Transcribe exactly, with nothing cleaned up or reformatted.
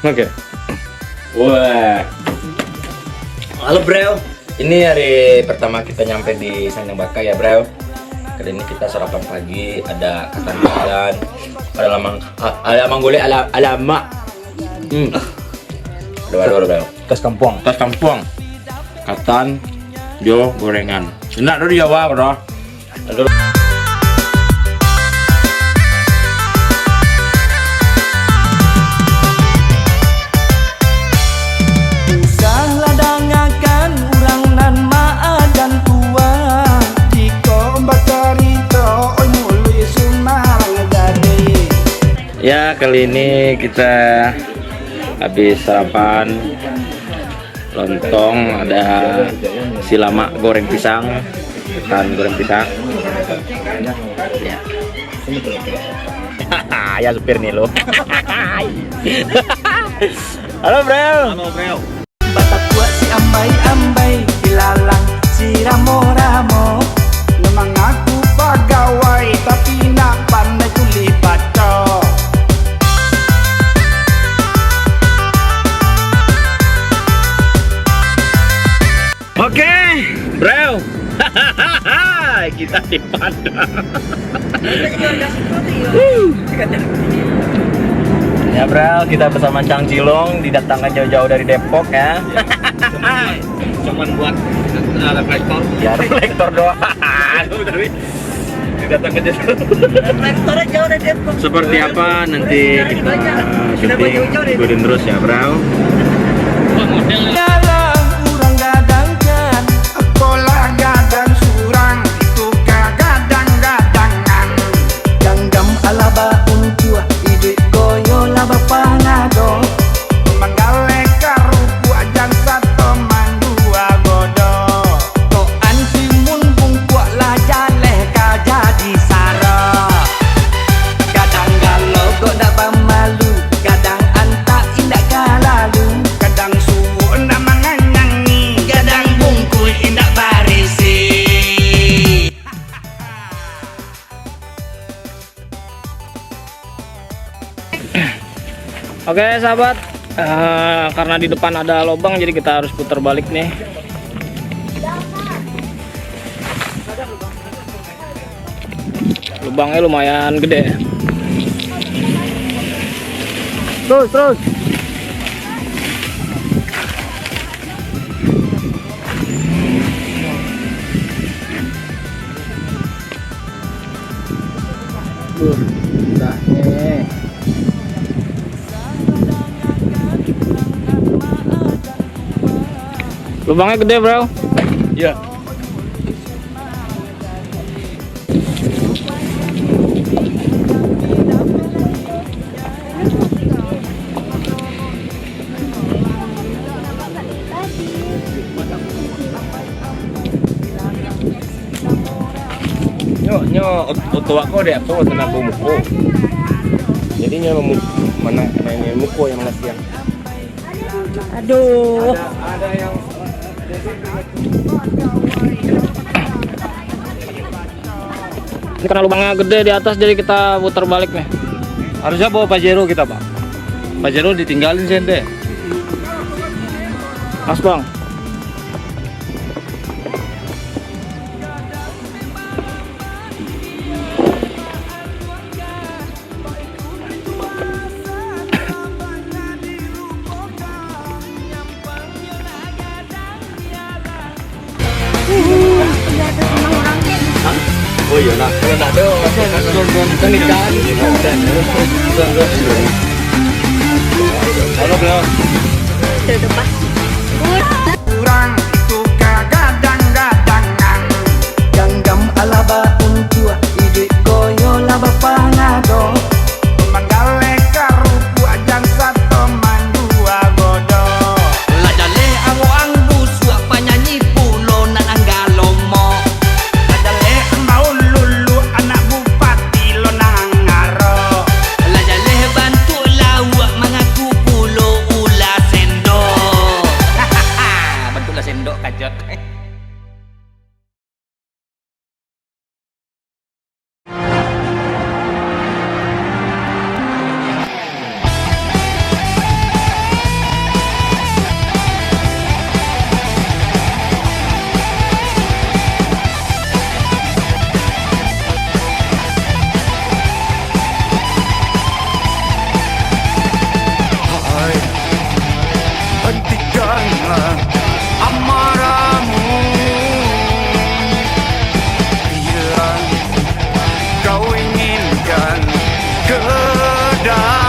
Oke. Wah. Halo, Bro. Ini hari pertama kita nyampe di Sandang Baka ya, Bro. Kali ini kita sarapan pagi, ada katan-katan, ada lamang, ah, ada lamang gulai ala, ala mak. Hmm. Aduh, aduh, aduh, Bro. Tas kampuang. Tas kampuang. Katan jo gorengan. Enak tu di Jawa, Bro. Usahlah dangakan urang nan maadan tua, jikok bacarito, oi muluik sumalang jadi. Ya, kali ini kita habis sarapan. Lontong, ada silamak goreng pisang, ikan goreng pisang. Ya. Ya, supir ni lo. Halo, Bro. Halo, Bro. Batakuak si ambai-ambai, dilalang si ramo-ramo. Mangaku pagawai, tapi indak pandai tulih baco. Oke, Bro. Kita di Padang. Ya, Bro, kita bersama Cang Cilong, didatangkan jauh-jauh dari Depok, ya. Cuman buat, eh, reflektor. Ya, reflektor doang. Jauh dari Didatangkan jauh. Seperti apa nanti kita ikutin terus ya, Bro. Kalau urang gadang kan, apolah gadang surang, itu ka gadang-gadangan. Ganggam alah bauntuak, iduik koyo lah bapangado. Manggaleh karupuak jan sato manjua godok. Kok anti mun bungkuak lah jaleh ka jadi sara. Kadang galo kok ndak bamalu, kadang antak indak ka lalu. Kadang suwok ndak manganyangi, kadang bungkuak indak barisi. Oke, sahabat, eh, karena di depan ada lubang, jadi kita harus putar balik nih. Lubangnya lumayan gede. Terus, terus. Tuh, indahnya. Lubangnya gede, Bro. Iya. Nyo, nyo ot-, oto wak ko dek apo, tanah bamuko. Jadi nyo mu-, mana, mana nyo muko yang mangasiang. Aduh. Ini karena lubangnya gede di atas, jadi kita putar balik nih. Harusnya bawa Pajero kita, Pak. Pajero ditinggalin sih, ente. Mas, Bang. Oh iya, nah. Kalau ndak ada, kan ikan. Halo, Bro. Urang itu ka gadang-gadangan. Ganggam alah bauntuak, iduik koyo lah bapangado. Manggaleh karupuak jan sato manjua godok. Lah jaleh awoang busuak, panyanyi pulo nan anggalomok. Lah jaleh ambau lulu, anak bupati lo nan ngaro. Lah jaleh bantuak lauak, mangaku pulo ulah sendok. Bantuak ulah sendok. Dah.